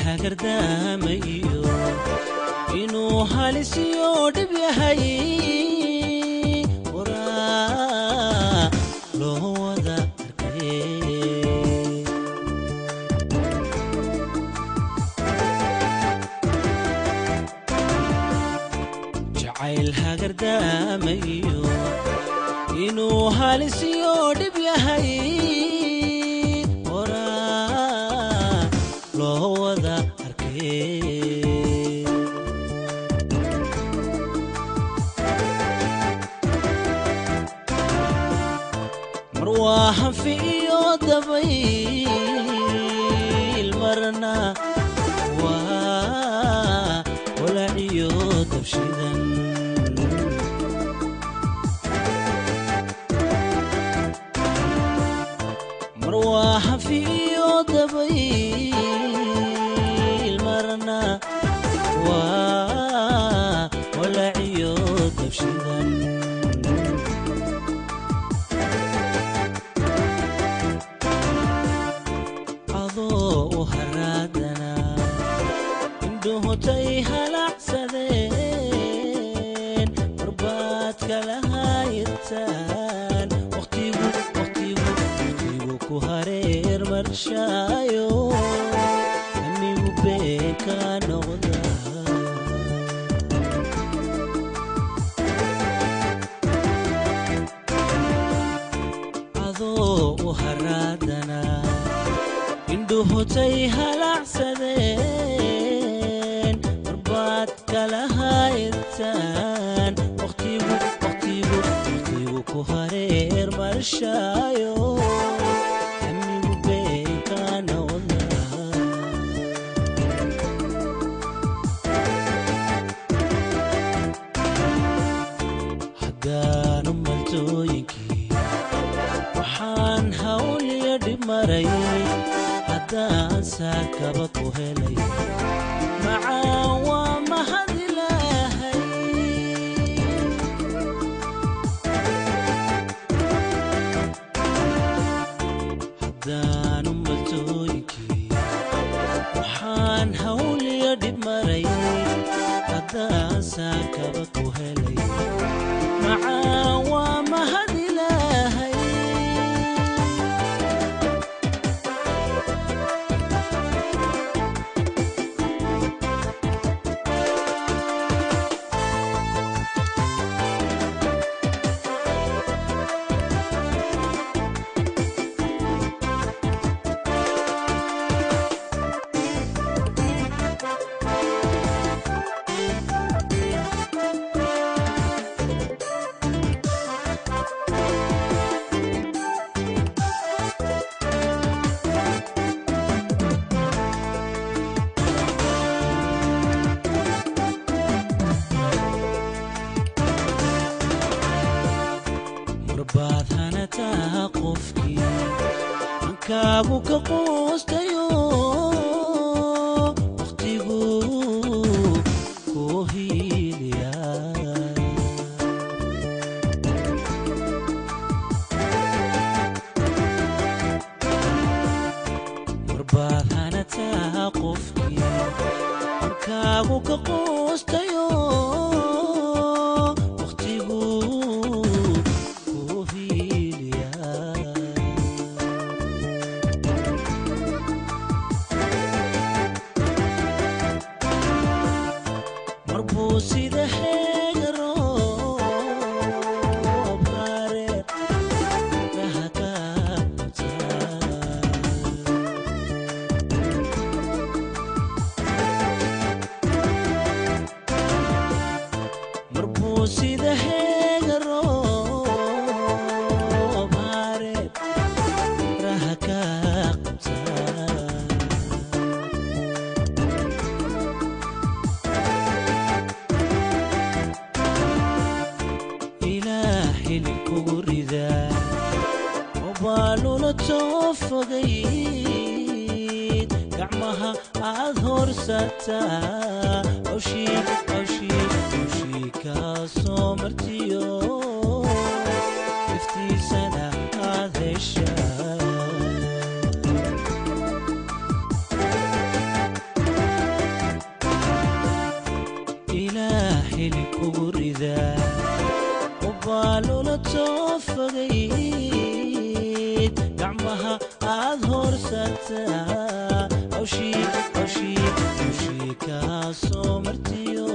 Hagardaamayo inuu halisiyo dhib yahay horaa loo wada arkay. Jacayl hagardaamayo inuu halisiyo dhib yahay horaa loo wada arkay. Mar waa hanfi iyo dabayl, marna waa holaciyo dabshidan. Mar waa hanfi iyo dabayl, marna waa holaciyo dabshidan. Adoo u haraadana indhuhutay halacsadeen, marbaad kala hayirtaan, waqtigu waqtigu waqtigu ku hareer marshaayo, amigu been ka noqda. Adoo u haraadana indhuhutay halacsadeen, marbaad kala hayirtaan, waqtigu waqtigu waqtigu ku hareer marshaayo, amigu been ka noqda. Haddaanu maltooyinkii waxaan hawliyo dhib maray, haddaan saakaba ku helay macaan, waa mahad Ilaahay. Haddaanu maltooyinkii waxaan hawliyo dhib maray, haddaan saakaba ku helay macaan, waa mahad Ilaahay. Marbaad hanataa qofkii ankaagu ka quustayo, waqtigu ku hiiliya. Marbaad hanataa qofkii ankaagu ka quustayo, waqtigu ku hiiliya. Marbuu sida heegaro hareer raha ka qabtaa. Marbuu sida heegaro hareer raha ka qabtaa. Ilaah xili kugu ridaa obaalula too fogayd, gacmaha aad horsataa, hawshii hawshii hawshii kaa soo martiyo, iftiisana aad heshaa. Xili kugu ridaa ubaalula toofagayd, gacmaha aad horsataa hawshii hawshii hawshii kaa soo martiyo,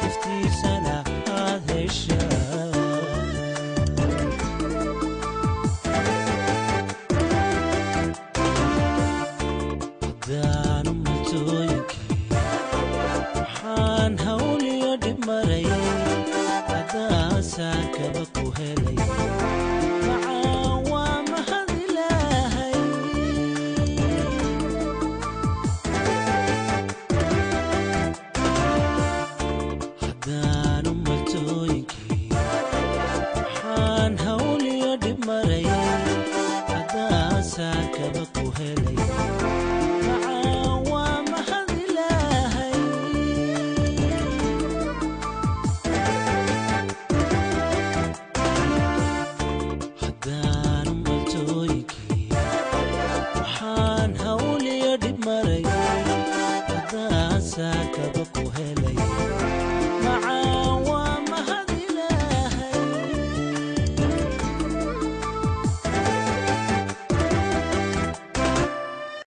iftiisana aad heshaa. Haddaanu maltooyinkii waxaan hawliyo dhib maray, haddaansaan kaba ku helay, macaan waa mahad Ilaahay. Haddaanu maltooyinkii waxaan hawliyo dhib maray, haddaansaan kaba ku helay, macaan waa mahad Ilaahay. Haddaanu maltooyinkii waxaan hawliyo dhib maray, haddaansaan kaba ku helay,